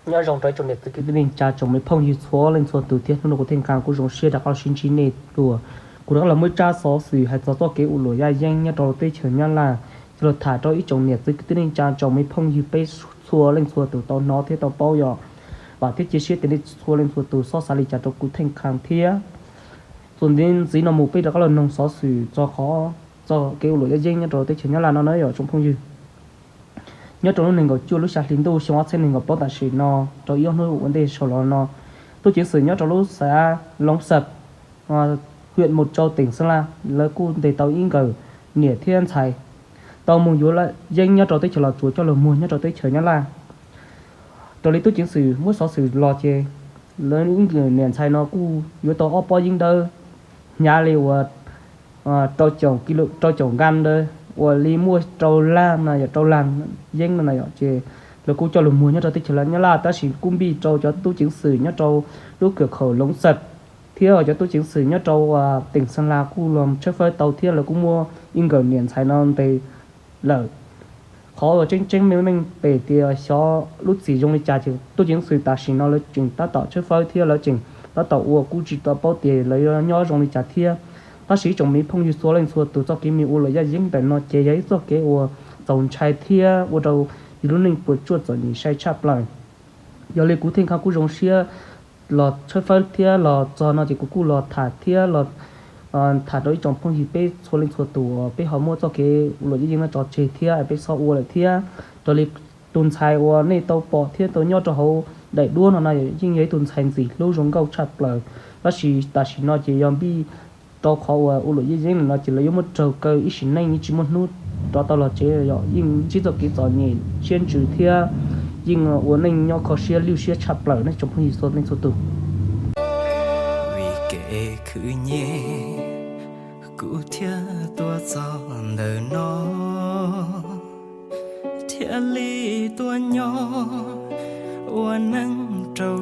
Nyob zoo rau ib tsoom niam txiv kwv tij neej tsa tsoom me phooj ywg txhua leej txhua tus thiab, hnub no kuv Theej Khang kuj zoo siab rov qab los sib ntsib nej dua. Kuv rov qab los muaj ib tsab xov xwm hais txog txoj kev ua luam yaj yeeb nyob rau lub teb chaws Nyab Laj, coj los tham rau ib tsoom niam txiv kwv tij neej tsa tsoom me phooj ywg peb txhua leej txhua tus tau hnov thiab tau paub yom. Vam thiab cia siab tias nej txhua leej txhua tus txhob xav li cas rau kuv Theej Khang thiab. Txuas ntxiv no mus peb rov qab los noog xov xwm txog qhov, txog kev ua luam yaj yeeb nyob rau teb chaws Nyab Laj no na yom tsoom phooj ywg. Nyob rau lub nees nkaum cuaj lub xya hli ntuj xyoo ob txhiab nees nkaum plaub tam sim no, rau ib ob hnub ua ntej saum los no, tub ceev xwm nyob rau lub xav Loov Xab, huyện Mộc Châu, tỉnh Sơn La, lawv kuj ntes tau ib nkawm niam thiab ntxhais tau mus yuav yeeb nyob rau teb chaws Los Tsuas coj los muag nyob rau teb chaws Nyab Laj. Raws li tub ceev xwm muab xov xwm los ces lawv ib nkawm niam ntxhais no kuj yuav tau ob pob yeeb dawb hnyav li uas rau caum nka ntawd uas li muaj rau lab no yog rau lab yeeb no na yom, ces lawv kuj coj los muag nyob rau teb chaws Nyab Laj, tab sis kuj npij rau cov tub ceev xwm nyob rau lub kawm khaum Loov Xab thiab cov tub ceev xwm nyob rau tỉnh Sơn La kuj los tshawb fawb tau thiab lawv kuj muab ib nkawm niam ntxhais no ntes lawm. Qhov uas tseeb tseeb meej meej pem tias xyov lub txim zoo li cas ces tub ceev xwm tam sim no lawv tseem tab tom tshawb fawb thiab lawv tseem tab tom ua kuj tsis tau paub tias lawv yuav nyob zoo li cas thiab. Tab sis ib tsoom me phooj ywg txhua leej txhua tus, txoj kev me ua luam yaj yeeb ntawm no ces yog ib txoj kev uas txaus ntshai thiab ua rau yus lub neej puas tsuaj txom nyem sai tshaj plaws. Yog li kuv Theej Khang kuj zoo siab los tshawb fawb thiab los txog no ces kuv kuj los tham thiab los tham rau ib tsoom phooj ywg peb txhua leej txhua tus uas peb ho muaj txoj kev ua luam yaj yeeb no tso tseg thiab peb txhob ua lawm thiab. Raws li tus ntxhais uas nej tau pom thiab tau nyob rau hauv daim duab no no yeej yog ib tug ntxhais ntxim hlub zoo nkauj tshaj plaws, tab sis tam sim no ces yog npij rau qhov uas ua luam yaj yeeb no ces lawv yuav muab raug kaw ib sim neej, yeej tsis muaj hnub rov tau los tsev, yeej ntsib txoj kev txom nyem siab ntsws thiab yeej ua neej nyob kho siab lwj siab tshaj plaws ne tsoom phooj ywg txhua leej txhua tus. Vim kev khwv nyiaj kuv thiaj tuaj txog ntawm no, thiaj li tuaj nyob ua neej rau